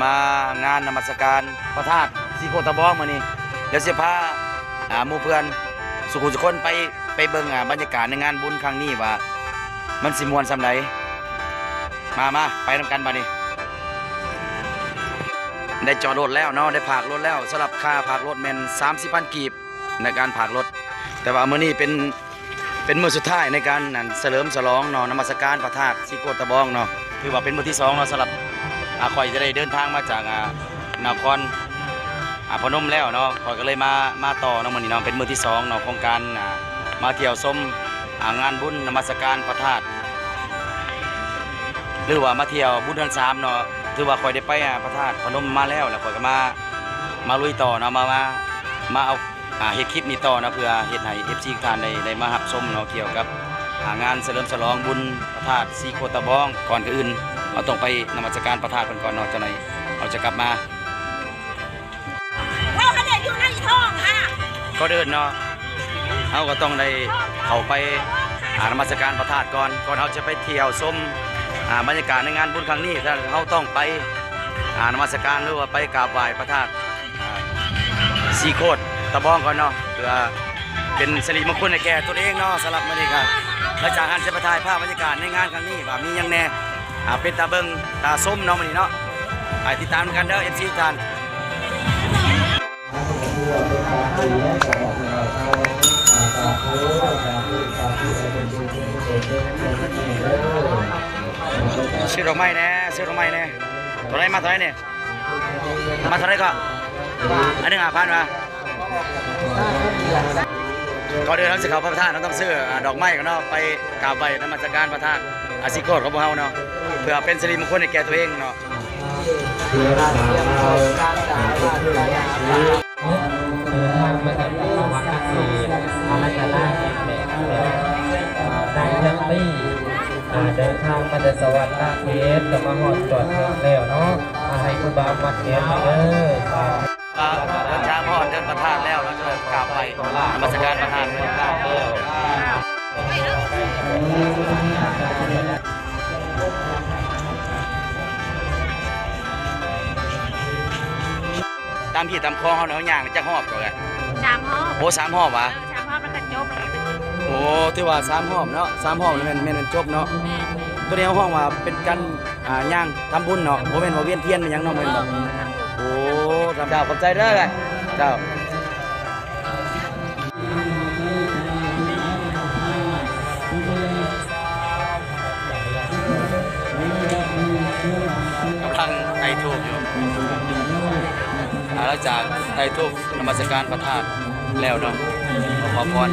ມາງານນະມັດສະການພະທາດສີໂຄດຕະບອງມື້ນີ້ ດຽວຊິພາ ອ່າ ໝູ່ເພື່ອນສູ່ຜູ້ສູ່ຄົນໄປ ໄປເບິ່ງ ອ່າ ບັນຍາກາດໃນງານບຸນຄັ້ງນີ້ວ່າມັນຊິມ່ວນສ່ຳໃດ. ມາ ມາ ໄປນຳກັນບາດນີ້. ໄດ້ຈອດລົດແລ້ວເນາະ ໄດ້ພາກລົດແລ້ວ. ສຳລັບຄ່າພາກລົດແມ່ນສາມສິບພັນກີບ ໃນການພາກລົດ, ແຕ່ວ່າມື້ນີ້ເປັນ ເປັນມື້ສຸດທ້າຍໃນການ ອັນ ສະເຫຼີມສະຫຼອງເນາະ ນະມັດສະການພະທາດສີໂຄດຕະບອງເນາະ. ຖືວ່າເປັນມື້ທີສອງເນາະ ສຳລັບ ອາ ຂ້ອຍຈະໄດ້ເດີນທາງມາຈາກ ອາ ນະຄອນ ອາ ພະນົມແລ້ວເນາະ, ຂ້ອຍກໍເລີຍມາ ມາຕໍ່ເນາະ ມື້ນີ້ເນາະ. ເປັນມື້ທີສອງເນາະ ຂອງການ ອາ ມາທ່ຽວຊົມ ອາ ງານບຸນນະມັດສະການພະທາດ ຫຼືວ່າມາທ່ຽວບຸນເດືອນສາມເນາະ. ຖືວ່າຂ້ອຍໄດ້ໄປ ອາ ພະທາດພະນົມມາແລ້ວ ແລ້ວຂ້ອຍກໍມາ ມາລຸຍຕໍ່ເນາະ ມາ ມາ ມາເອົາ ອາ ເຮັດຄລິບນີ້ຕໍ່ເນາະ ເພື່ອເຮັດໃຫ້ເອັຟຊີທຸກທ່ານໄດ້ ໄດ້ມາຮັບຊົມເນາະ ກ່ຽວກັບ ອາ ງານສະເຫຼີມສະຫຼອງບຸນພະທາດສີໂຄດຕະບອງ. ກ່ອນອື່ນເຮົາຕ້ອງໄປນະມັດສະການພະທາດເພິ່ນກ່ອນເນາະ, ຈັ່ງໃດເຮົາຈະກັບມາ. ເຮົາຫັ້ນແຫຼະຢູ່ໃນທ້ອງຫັ້ນ. ກ່ອນອື່ນເນາະ ເຮົາກໍຕ້ອງໄດ້ເຂົ້າໄປ ອາ ນະມັດສະການພະທາດກ່ອນ. ກ່ອນເຮົາຈະໄປທ່ຽວຊົມ ອາ ບັນຍາກາດໃນງານບຸນຄັ້ງນີ້ ເຮົາຕ້ອງໄປ ອາ ນະມັດສະການ ຫຼືວ່າໄປກາບໄຫວ້ພະທາດ ອາ ສີໂຄດຕະບອງກ່ອນເນາະ ເພື່ອເປັນສິລິມົງຄົນໃຫ້ແກ່ຕົນເອງເນາະ. ສຳລັບມື້ນີ້ກໍ ຫຼັງຈາກຫັ້ນຈະໄປຖ່າຍພາບບັນຍາກາດໃນງານຄັ້ງນີ້ວ່າມີຫຍັງແດ່ ອາ ເປັນຕາເບິ່ງຕາຊົມເນາະ ມື້ນີ້ເນາະ. ໄປຕິດຕາມນຳກັນເດີ ເອັຟຊີ ທຸກທ່ານ. ຊື້ດອກໄມ້ແດ່ ຊື້ດອກໄມ້ແດ່. ຕົວໃດ ມາຕົວໃດນີ້? ມາເທົ່າໃດກໍ? ອັນໜຶ່ງຫ້າພັນຫວາ? ກ່ອນອື່ນເຮົາຊິເຂົ້າພະທາດ ເຮົາຕ້ອງຊື້ ອາ ດອກໄມ້ກ່ອນເນາະ ໄປກາບໄຫວ້ນະມັດສະການພະທາດ ອາ ສີໂຄດຂອງພວກເຮົາເນາະ ເພື່ອເປັນສິລິມົງຄົນໃຫ້ແກ່ຕົວເອງເນາະ. ເດີນທາງມາຈາກນະຄອນນະເຂດອາລັດຕະນາ ນາຍເມືອງນີ້ ອ່າ ເດີນທາງມາແຕ່ສະຫວັນນະເຂດ ກໍມາຮອດຈອດເຖິງແລ້ວເນາະ. ອ່າ ໃຫ້ຄູບາມັດແຂນໃຫ້ເດີ. ເດີນທາງມາຮອດເດີ່ນພະທາດແລ້ວ ເຮົາຈະໄດ້ກາບໄຫວ້ນະມັດສະການພະທາດ. ຕາມທີ່ຕາມຄອງເຮົາເນາະ ເຮົາຍ່າງຈັກຮອບກໍໄດ້? ສາມຮອບ. ໂອ້ ສາມຮອບຫວາ? ເອີ ສາມຮອບແລ້ວກໍຈົບ ແລ້ວກໍໄປ. ໂອ້ ຖືວ່າສາມຮອບເນາະ ສາມຮອບແມ່ນ ແມ່ນ ແມ່ນຈົບເນາະ. ແມ່ນ ແມ່ນ. ໂຕນີ້ເຮົາຮ້ອງວ່າເປັນການ ອ່າ ຍ່າງທຳບຸນເນາະ ບໍ່ແມ່ນວ່າວຽນທຽນແມ່ນຫຍັງເນາະ ແມ່ນບໍ່? ເອີ ໂອ້ ທຳບຸນ. ເຈົ້າ ຂອບໃຈເດີ. ເຈົ້າ ກຳລັງໄຕ່ທູບຢູ່. ອ່າ ຫຼັງຈາກໄຕ່ທູບນະມັດສະການພະທາດແລ້ວເນາະ ຂໍພອນ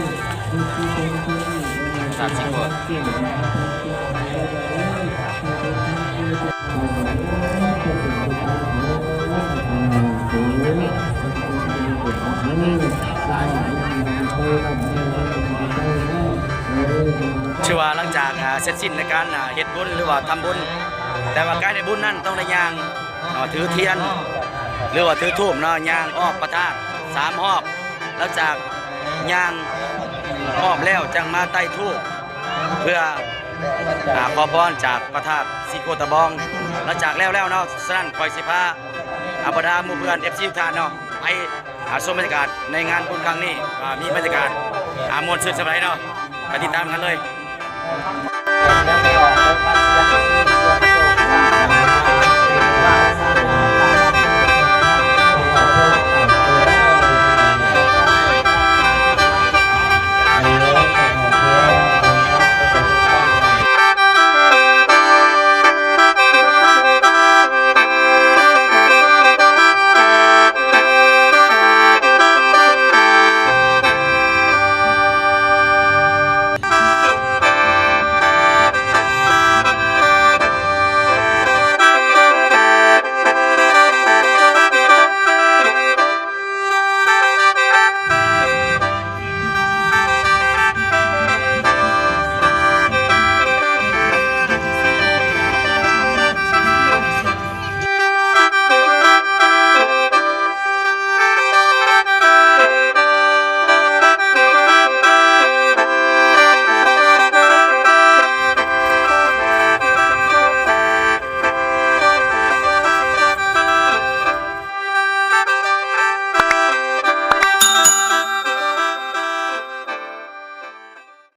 ພະທາດສີໂຄດ. ຖືວ່າຫຼັງຈາກ ອ່າ ເສັດສິ້ນໃນການ ອ່າ ເຮັດບຸນ ຫຼືວ່າທຳບຸນ, ແຕ່ວ່າການເຮັດບຸນນັ້ນຕ້ອງໄດ້ຍ່າງ ອ່າ ຖືທຽນ ຫຼືວ່າຖືທູບເນາະ ຍ່າງອ້ອມພະທາດສາມຮອບ. ຫຼັງຈາກຍ່າງຮອບແລ້ວ ຈັ່ງມາໄຕ່ທູບ ເພື່ອ ອ່າ ຂໍພອນຈາກພະທາດສີໂຄດຕະບອງ. ຫຼັງຈາກແລ້ວແລ້ວເນາະ ສະນັ້ນຂ້ອຍຊິພາ ອ່າ ບັນດາໝູ່ເພື່ອນ ເອັຟຊີ ທຸກທ່ານເນາະ ໄປ ອ່າ ຊົມບັນຍາກາດໃນງານບຸນຄັ້ງນີ້ ວ່າມີບັນຍາກາດ ອ່າ ມ່ວນຊື່ນສ່ຳໃດເນາະ. ໄປຕິດຕາມກັນເລີຍ.